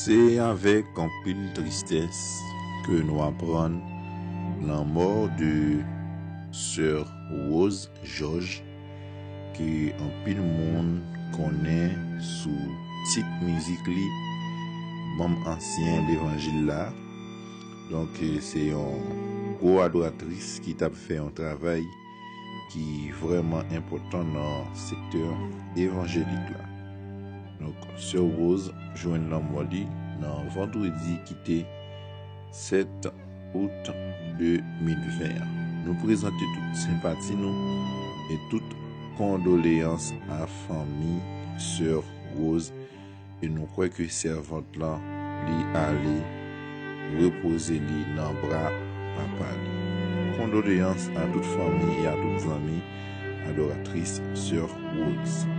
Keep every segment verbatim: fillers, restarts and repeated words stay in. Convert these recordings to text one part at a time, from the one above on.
Se avèk anpil tristès ke nou aprann lanmò de sè Rose Georges, ke anpil moun konnen sou tit mizik li, Ban m ansyen levanjil la. Donk, se yon gwo adoratris ki t ap fè yon travay ki vrèman enpòtan nan sektè evanjelik la. Donk, sè Rose jwenn lanmò li nan vandredi ki te sèt out de mil ven an. Nou prezante tout senpati nou e tout kondoleyans a fanmi sè Rose, e nou kwè ke sèvant lan li ale repoze li nan bra papa li. Kondoleyans a tout fanmi e a tout zanmi adoratris sè Rose.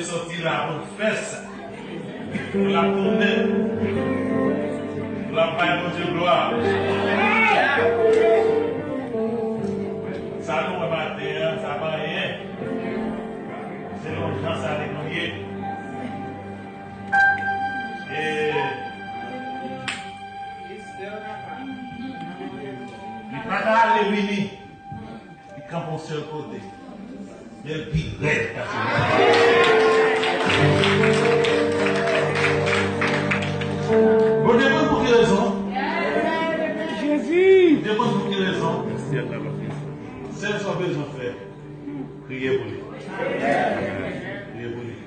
Sòti la pou l fè sa. Pou l ap tounen. Pou l ap bay Bondye glwa. Sa nou wè maten an, sa pa anyen. Se yon jan sa te konn ye. E li pa ka ale vini. Li kanpe yon sèl kote. Men l pi rèd pase lòt. Bon, depann pou ki rezon. Jezi! Depann pou ki rezon. Sèl sa w bezwen fè, priye pou li. Priye pou li.